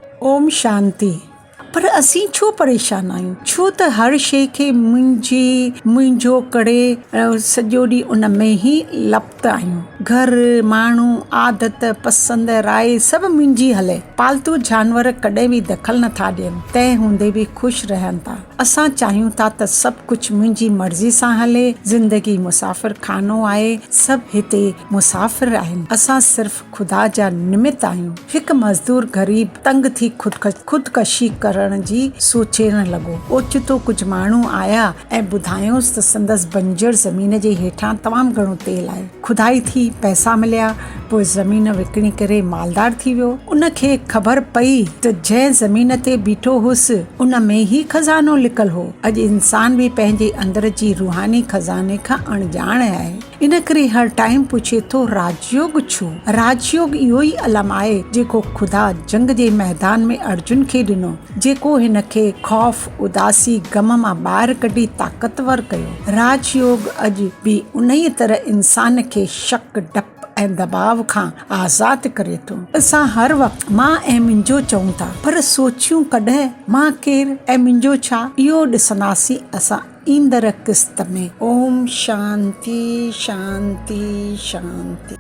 اوم شانتي پر اسين ڇو پريشان آهيون ڇو ته هر شيء کي منهنجي منهنجو ڪري سڄو ڏينهن ان ۾ ئي لپت آهيون گهر ماڻهو عادت پسند راء سڀ منهنجي هلي پالتو جانور ڪڏهن به دخل نٿا ڏين تنهن هوندي به خوش رهن ٿا اسان چاهيون ٿا ته سڀ ڪجهه منهنجي مرضي سان هلي زندگي مسافر خانو آهي سڀ هتي مسافر آهن اسان صرف خدا جا نمت آهيون. هڪ مزدور غريب تنگ ٿي خودڪشي ڪرڻ جي سوچڻ لڳو. اوچتو ڪجهه ماڻهو آيا ۽ ٻڌايائونس ته سندس بنجر زمين جي هيٺان تمام گهڻو تيل آهي. خدائي ٿي، پئسا مليا، پوء زمين وڪڻي ڪري مالدار ٿي ويو. ان کي خبر پئي ته جنهن زمين تي بيٺو هوس، ان ۾ ئي خزانو لڪل هو. اڄ انسان به پنهنجي اندر جي روحاني خزاني کان اڻڄاڻ آهي. ان ڪري هر ٽائيم پڇي ٿو راجيوڳ ڇو؟ راجيوڳ اهو ئي علم آهي جيڪو خدا جنگ جي ميدان ۾ ارجن کي ڏنو، جيڪو هن کي خوف، اداسي، غم مان ٻاهر ڪڍي طاقتور ڪيو. راجيوڳ اڄ به انهيء طرح انسان کي شڪ، ڊپ ۽ دٻاء کان آزاد ڪري ٿو. اسان هر وقت مان ۽ منهنجو چئون ٿا پر سوچيون ڪڏهن مان ڪير ۽ منهنجو ڇا؟ اهو ڏسنداسين اسان ايندڙ قسط ۾. اوم شانتي شانتي شانتي.